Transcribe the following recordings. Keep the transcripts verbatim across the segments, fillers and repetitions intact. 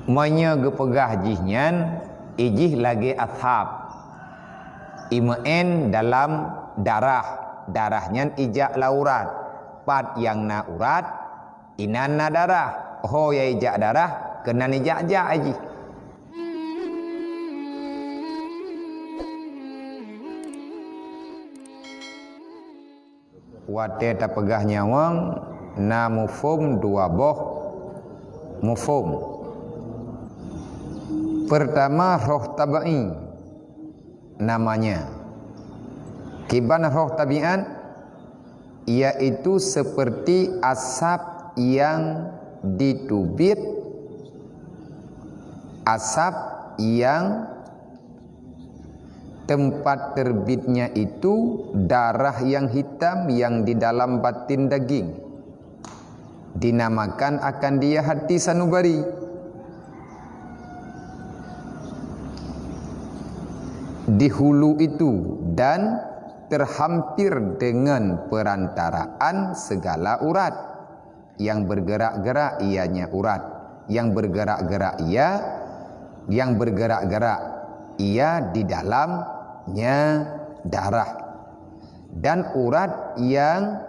Meunyoe geupeugah jih nyan, ijih lagée asab. Imeu'en dalam darah, darah nyan ijak lam urat. Pat nyang na urat, inan na darah. Ho nyang ijak darah, keunan ijak-jak jih. Watée tapeugah nyawöng, na mufhom dua boh mufhom. Peurtama, roh tabi'i namanya. Kiban roh tabiat, yaitu seperti asap yang ditubiet, asap yang tempat terbitnya itu darah yang hitam yang di dalam batin daging. Dinamakan akan dia hati sanubari. Di hulu itu dan terhampir dengan perantaraan segala urat. Yang bergerak-gerak ianya urat. Yang bergerak-gerak ia, yang bergerak-gerak ia di dalamnya darah. Dan urat yang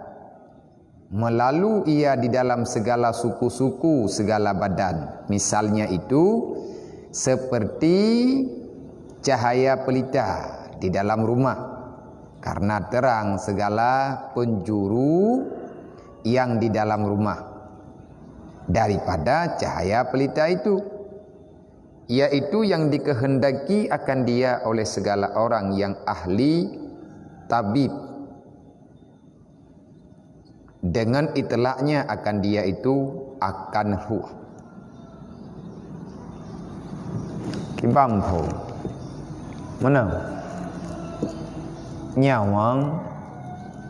melalu ia di dalam segala suku-suku segala badan. Misalnya itu, seperti cahaya pelita di dalam rumah. Karena terang segala penjuru yang di dalam rumah daripada cahaya pelita itu, yaitu yang dikehendaki akan dia oleh segala orang yang ahli tabib. Dengan itlaknya akan dia itu akan ruh. Kiban phon. Mana? Nyawöng,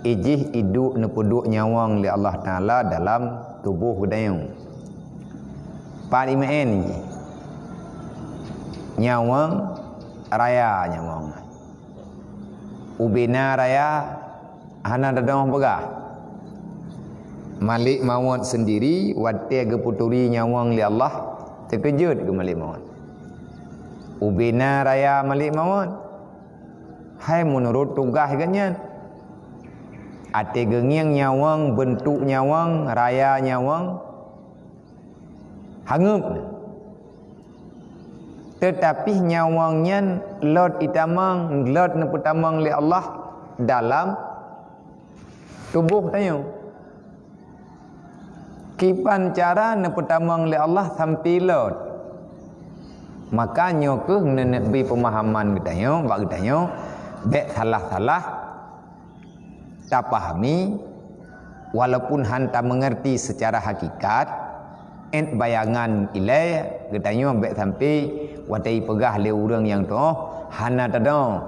ijih iduek neupeuduek nyawöng lé Allah Taala dalam tuboh geutanyoe. Pat imeu'en jih. Nyawöng, raya nyawöng. Ubena raya, hana tadong peugah. Malik mawöt sendiri, watée geupeuturi nyawöng lé Allah, teukeujot geuh malik mawöt. Ubena raya malik mawöt. Hai meunurot tugaih geuh nyan. Até geungieng nyawöng, beuntuk nyawöng, raya nyawöng, hangeup. Teutapi nyawöng nyan lot itamöng, lot neupeutamöng lé Allah dalam tuboh tanyoe. Kiban cara neupeutamöng lé Allah sampoe lot? Maka nyoe kheueh neuneuk bri peumahaman geutanyoe, bak geutanyoe, bék salah-salah tapahami, walaupun han tameungerti seucara hakikat, ét bayangan ilée geutanyoe bék sampoe watée ipeugah lé ureuëng nyang tuoh hana tadong.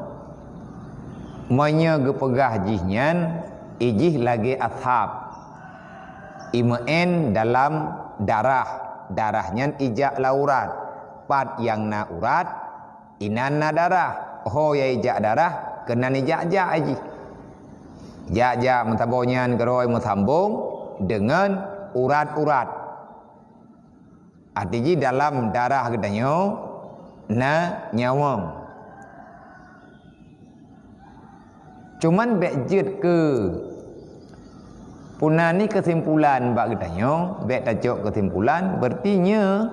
Meunyoe geupeugah jih nyan, ijih lagée asab. Imeu'en dalam darah, darah nyan ijak lam urat. Pat nyang na urat, inan na darah. Ho nyang ijak darah, keunan ijak-jak jih. Jak-jak meusaboh nyan keurôi meusambong deungon urat-urat. Arti jih dalam darah geutanyoe na nyawöng. Cuman bék jeuet keu puna ni keusimpulan bak geutanyoe, bék tacok keusimpulan, berarti nyoe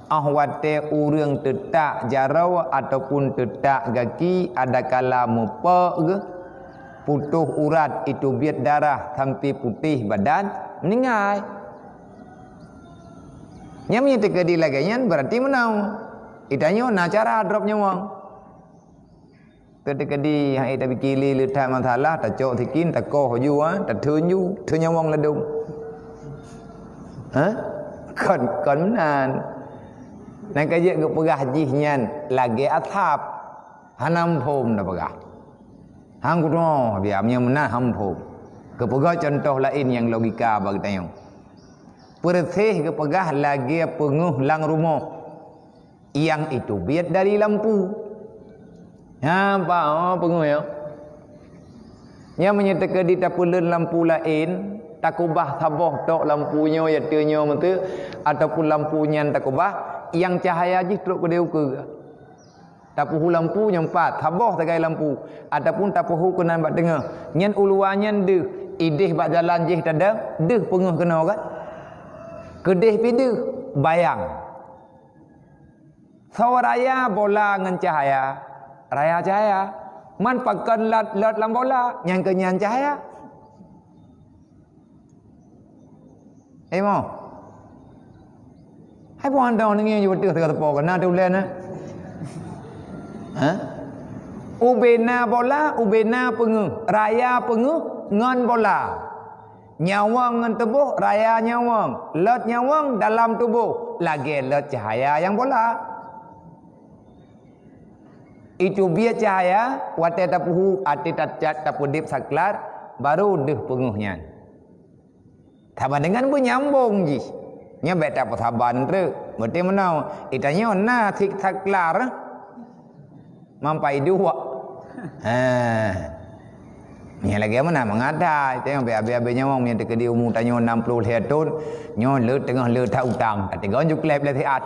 óh watée ureuëng teutak jaroe ataupun teutak gaki adakala meupok geuh, putôh urat, itubiet darah sampoe putéh badan, meuninggai. Nyan meunyoe teukeudi lagée nyan, berarti meunan. Geutanyoe na cara drob nyawöng. Teukeudi hai tapike lé le that masalah, tacok sikin, takoh ju, ha, tatheun ju, theun nyawöng ladôm. Ha? Kon, kon meunan. Nyang ka jeuet geupeugah jih nyan lagée asab. Hana muphom tapeugah. Han kutuoh, biar meunyoe meunan han muphom. Geupeugah cuntoh laén nyang logika bak geutanyoe. Peureuséh geupeugah lagée peungeuh lam rumoh nyang itubiet dari lampu. Nyan pat, oh, peungeuh nyoe. Nyan meunyoe teukeudi tapeuleuen lampu laén, takubah saboh tok lampu nyoe, ya teu nyoe meuteuk, ataupun lampu nyan takubah, Nyang cahya jih trok keudeh ukeue. Tapeuhu lampu nyang pat, saboh sagai lampu, ataupun tapeuhu keunan bak teungoh. Nyan u luwa nyan deuh, ideh bak jalan jih tadong, deuh peungeuh keunoe kan. Keudeh pih deuh, bayang. Soe raya bola ngon cahya, raya cahya. Man pakon lôt, lôt lam bola, nyang keunyan cahya. Eh, mo. Hai po andong ni nyoe beuteuh teuka teupok na tu ulèe na. Ha? Ubena bola, ubena peungeuh, raya peungeuh ngon bola. Nyawöng ngon tuboh, raya nyawöng, lôt nyawöng dalam tuboh, lagèe lôt cahya nyang bola. Itu biet cahya watèe tapeuhu, até tacat tapeudeb saklar, baru deuh peungeuh nyan. Sama dengan beunyambong jih. Nyan bèk tapeusaban treuk. Berarti meunoe, itanyoe na sik saklar. Mampai duek. Ha. Nyan lagèe meunan mangat that. Tengok bèk abéh-abéh nyawöng, meunyoe teukeudi umu tanyoe enam puluh lhèe thon, nyoe le teungoh le that utang. Tatigong ju klep lé siat.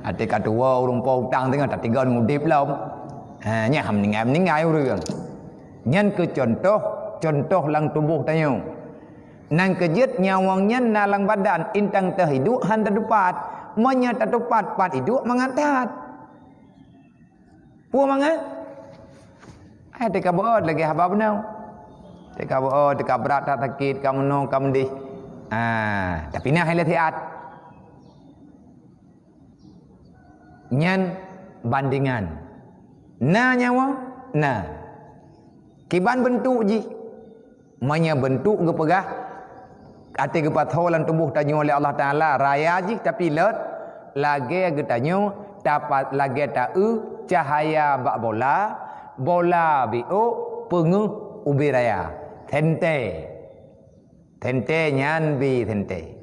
Até ka tuwoe ureueng po utang teungoh tatigong udeb lom. Ha, nyan meuninggai-meuninggai ureueng. Nyan keu contoh, contoh lam tuboh tanyoe. Nang keujeuet nyawöng nyan na lam badan, intan teuh iduek han tatupat. Meunyoe tatupat, pat iduek mangat that. Peue mangat? Hai teuka beuôt lagèe haba bunoe. Teuka beuôt, teuka brat that sakét, ka meunoe, ka meudeh. Ah, tapi na hai lé siat. Nyan bandingan. Na nyawöng? Na. Kiban beuntuk jih? Meunyoe beuntuk geupeugah, até geupasoe lam tuboh tanyoe lé Allah Taala, raya jih tapi lôt, lagèe geutanyoe tapat lagèe taeu cahya bak bola, bola biôk peungeuh ubé raya. Sentée. Sentée nyan bi sentée.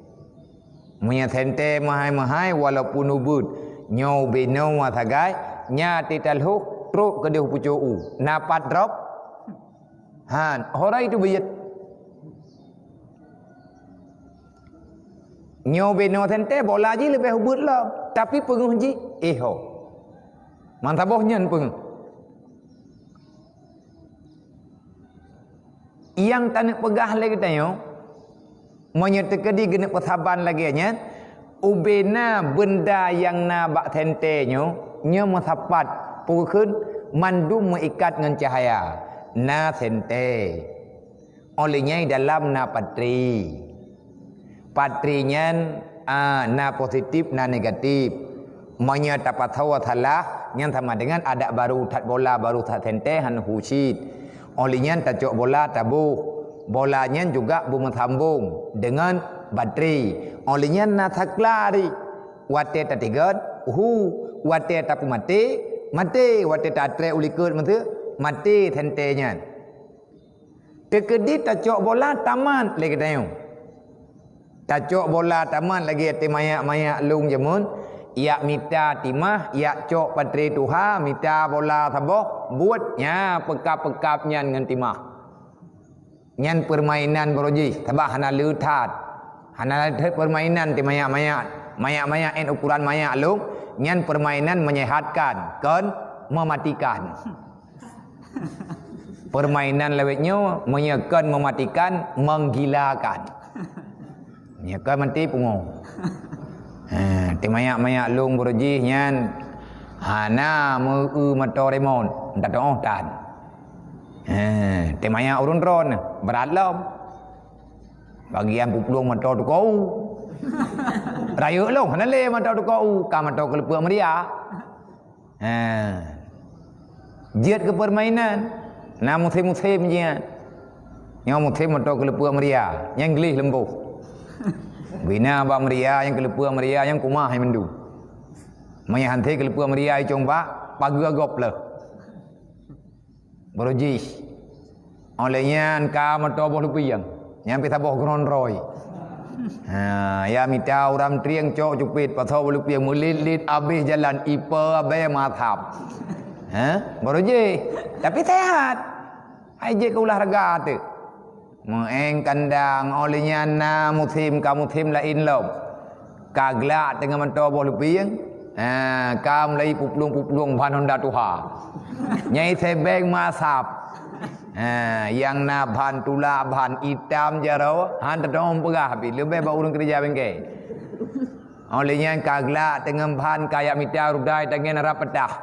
Meunyoe sentée meuhai-meuhai walaupun ubeuet, nyoe ubé noe sagai, nyan até talhôh trok keudeh pucôk u. Na pat drob? Han, ho rhoi teubiet. Nyoe ubé noe sentée bola jih leubeh ubeuet lom, tapi peungeuh jih, eh ho. Mantap boh nyan peungeuh. Nyang taneuk peugah lé geutanyoe, meunyoe teukeudi geuneuk peusaban lagèe nyan, ubé na beunda nyang na bak sentée nyoe, nyoe meusapat peue kheun mandum meuikat ngon cahya, na sentée. Óh lheueh nyan dalam na patri. Patri nyan, a, na positif, na negatif. Meunyoe tapasoe salah, nyan sama dengan adak baru that bola, baru that sentée, han hu cit. Óh lheueh nyan tacok bola, taboh. Bola nyan juga beumeusambong deungon batri. Óh lheueh nyan na saklar. Watée tatigon, hu. Watée tapeumaté, maté. Watée tatrek u likot meuteuk, maté sentée nyan. Teukeudi tacok bola tamat lé geutanyoe. Tacok bola tamat lagèe até manyak-manyak lôn jameun, jak mita timah, jak cok patri tuha, mita bola saboh, buet, nyan peukab-peukab nyan ngon timah. Nyan peurmainan baroe jih, sabab hana le that. Hana le that peurmainan até manyak-manyak. Manyak-manyak 'et ukoran manyak lôn, nyan peurmainan menyehatkan, kon mematikan. Peurmainan lawét nyoe meunyoe kon mematikan, menggilakan. Meunyoe kon maté pungo. Ha, teumanyak-manyak lôn baroe jih nyan hana meu-eu moto remot, minta teu'oh tan. Ha, teumanyak ureueng droen, brat lom. Bagian peuplueng moto tukoe u. Rayeuk lom, hana lé moto tukoe u, ka moto keuleupeuek meuria. Ha. Jeuet keu peurmainan, na musém-musém jih nyan. Nyoe musém moto keuleupeuek meuria, nyang gleh leumbôh. Bina bak meuria, nyang keuleupeuek meuria, nyang kumah hai mandum. Meunyoe han thé keuleupeuek meuria icong bak, pageue gob leuh. Baroe jih. Óh lheueh nyan ka moto boh lupieng. Nyan pih saboh geuron roi. Ha, ya mita uram trieng cok cupet pasoe boh lupieng meulit-lit abéh jalan ipe abée mathab. Ha? Baroe jih. Tapi sehat. Hai jeuet keu ulah raga teuk. Meu'en kandang óh lheueh nyan na musém ka musém laén lom. Ka glak teungoh mantong boh lupieng, ha, ka mulai puplueng-puplueng ban honda tuha. Nyai sebeng masab. Ha, nyang na ban tulak ban itam jaroe, han teudong peugah pih leubeh bak ureuëng keureuja bengke. Óh lheueh nyan ka glak teungoh ban kajak mita rudai tangieng rab peutah.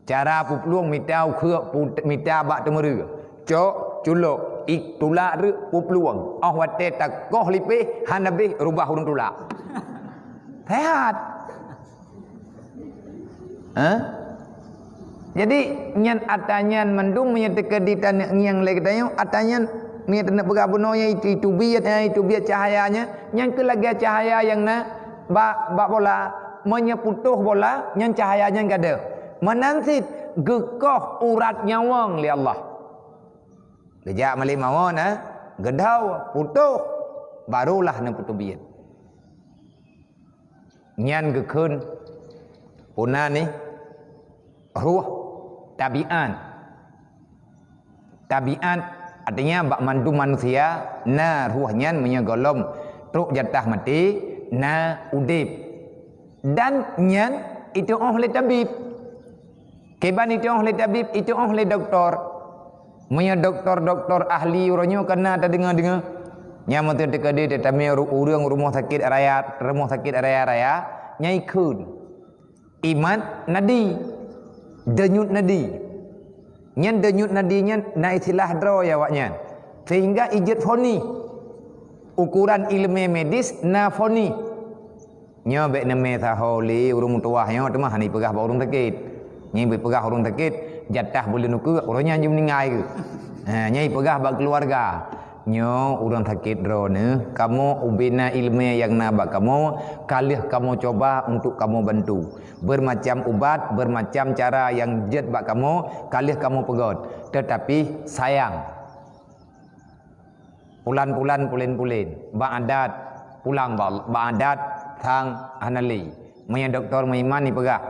Cara puplueng mita ukheuk pu-, mita bak teumeureu. Cok, culok, ik tulak reuk puplueng. Óh watée takoh lipéh hana beh rubah ureuëng tulak. Sehat. Hah? Jadi nyan ata nyan mandum meunyoe teukeudi taneuk ngieng lé geutanyoe, ata nyan meunyoe taneuk peugah bunoe nyan itu, itu biet, nyan itu biet cahayanya, nyan keu lagée cahaya nyang na bak, bak bola. Meunyoe putôh bola, nyan cahaya nyan gadôh. Meunan cit geukoh urat nyawöng lé Allah. Geujak malée mawöt, eh? Geudhau, putôh, barulah neupeuteubiet. Nyan geukheun puna nih ruh tabiat. Tabiat, artinya bak mandum manusia na ruh nyan meunyoe gohlom trok jatah maté, na udeb. Dan nyan itu'oh lé tabib. Kiban itu'oh lé tabib, itu'oh lé doktor. Meunyoe doktor-doktor ahli uroe nyoe kana tadeungoe-deungoe, nyan meuteun teukeudi teutamé uru-, ureuëng rumoh sakét raya, rumoh sakét raya-raya, nyai kheun. Imat nadi, denyut nadi. Nyan denyut nadi nyan na istilah droe awak nyan. Sehingga ijeuet fonis. Ukuran ilmu medis na fonis. Nyoe bék neumé saho lé ureuëng meutuwah nyoe teuma hana ipeugah bak ureuëng sakét. Nyan ipeugah ureuëng sakét, jatah buleuen ukeue, uroe nyan jeuet meuninggai geuh. Ha, nyan ipeugah bak keuluwarga. Nyoe ureuëng sakét droeneuh, kamoe ubena iéleumé nyang na bak kamoe, ka lheueh kamoe cuba untuk kamoe bantu. Beureumacam ubat, beureumacam cara nyang jeuet bak kamoe, ka lheueh kamoe peugöt. Teutapi sayang, pulan-pulan, pulen-pulen, bak adat pulang bak, bak adat sang hana lé. Meunyoe doktor meuiman jipeugah,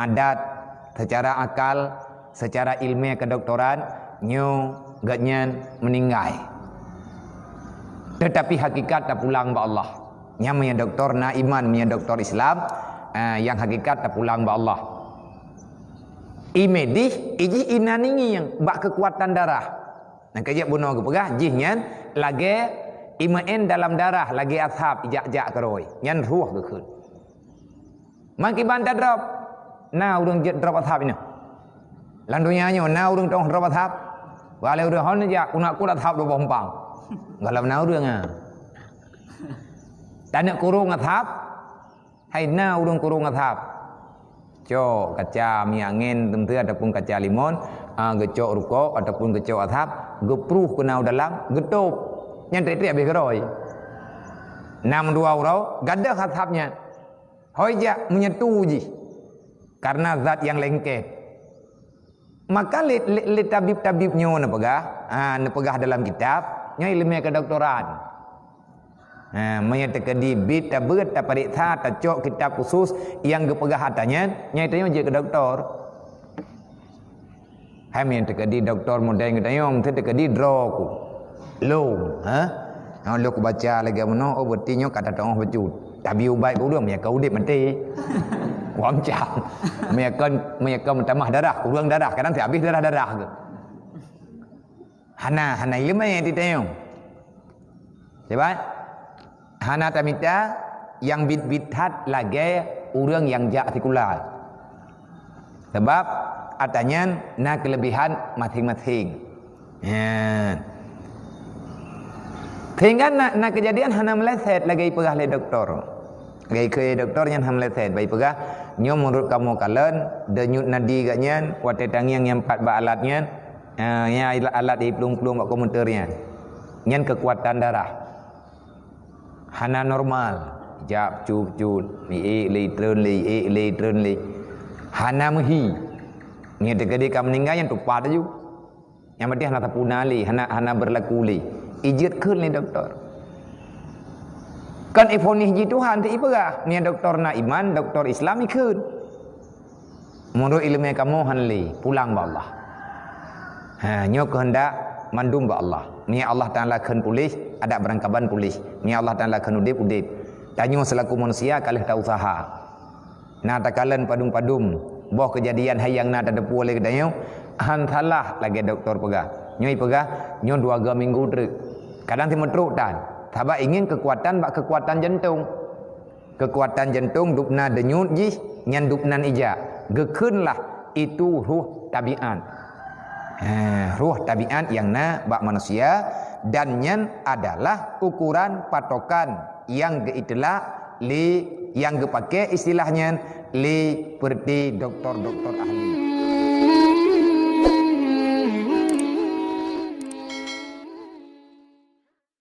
adat seucara akal, seucara iéleumé keudoktoran, nyoe gobnyan meuninggai. Teutapi hakikat tapulang bak Allah. Nyan meunyoe doktor na iman, meunyoe doktor Islam, ah, nyang hakikat tapulang bak Allah. I medis, i jih inan ngieng bak keukuatan darah. Nyang keujeuet bunoe geupeugah, jih nyan lagée imeu'en dalam darah, lagée asab ijak-jak keurôi. Nyan ruh geukheun. Meukiban tadrop, na ureuëng jeuet drop asab inong. Lam donya nyoe na ureuëng teu'oh drop asab. Walai ureuëng hon jak, unak kut asab dua boh umpang. Galom na ureuëng, ah. Taneuk kurong asab, hai na ureuëng kurong asab. Cok kaca minyeuk angén teumeuteue ataupun kaca limon, ah, geucok rukok ataupun geucok asab, geupruh keunoe dalam, geutôb. Nyan treb-treb habéh keurôi. Na meudua uroe, gadôh asab nyan. Hôi jak meunyetu jih, kareuna zat nyang lengket. Maka lé, lé, lé tabib-tabib nyoe neupeugah, ha, neupeugah dalam kitab, nyoe iéleumé keudoktoran. Ha, meunyoe teukeudi bit tabeuet, tapareksa, tacok kitab khusus nyang geupeugah ata nyan, nyan tanyoe jeuet keu doktor. Hai meunyoe teukeudi doktor modern geutanyoe, meusti teukeudi droe ku. Lôn, ha? Ha, lôn kubaca lagée meunoe, oh, beuti nyoe ka tateu'oh bacut. Tabi ubat keu ureuëng, meunyoe ka udeb maté. Wam cam. Meunyoe ka, meunyoe ka meutamah darah, kurang darah, kadang habéh darah-darah geuh. Hana, hana iéleumé di tanyoe. Sebab hana tamita nyang bit-bit that lagée ureuëng nyang jak sikula. Sebab ata nyan na keuleubehan maséng-maséng. Nyan. Sehingga na, na keujadian hana meuleset lagée ipeugah lé doktor. Lagée ikheun doktor nyan hana meuleset, bak ipeugah, nyoe meunurot kamoe kalon, denyut nadi gobnyan, watée tangieng nyang pat bak alat nyan, eh, nyang alat, alat iplueng-plueng bak komputer nyan. Nyan keukuatan darah. Hana normal. Jak cut-cut, liék lé, treun lé, ék lé, treun lé. Hana meuhi. Nyan teukeudi ka meuninggai nyan tupat laju. Nyang meudeh hana tapuna lé, hana, hana beurlaku lé. Ijeuet kheun lé doktor. Kon ifonis jih Tuhan teuh ipeugah. Meunyoe doktor na iman, doktor Islam ikheun. Meunurot iéleumé kamoe hana lé, pulang bak Allah. Ha, nyoe keuheundak mandum bak Allah. Meunyoe Allah Taala kheun puléh, adak beurangkaban puléh. Meunyoe Allah Taala kheun udeb, udeb. Tanyoe seulaku manusia ka lheueh tausaha. Na takalon padum-padum boh keujadian hai nyang na tateupeue lé geutanyoe, han salah lagée doktor peugah. Nyoe peugah, nyoe dua ga minggu treuk. Kadang timeutrok tan, sabab ingin keukuatan bak keukuatan jantong. Keukuatan jantong dubna deunyut jih, nyan dubnan ijak. Geukheunlah itu ruh tabiat. Ha, ruh tabiat nyang na bak manusia, dan nyan adalah ukuran patokan nyang geuiteulah lé, nyang geupakée istilah nyan lé peureuté doktor-doktor ahli.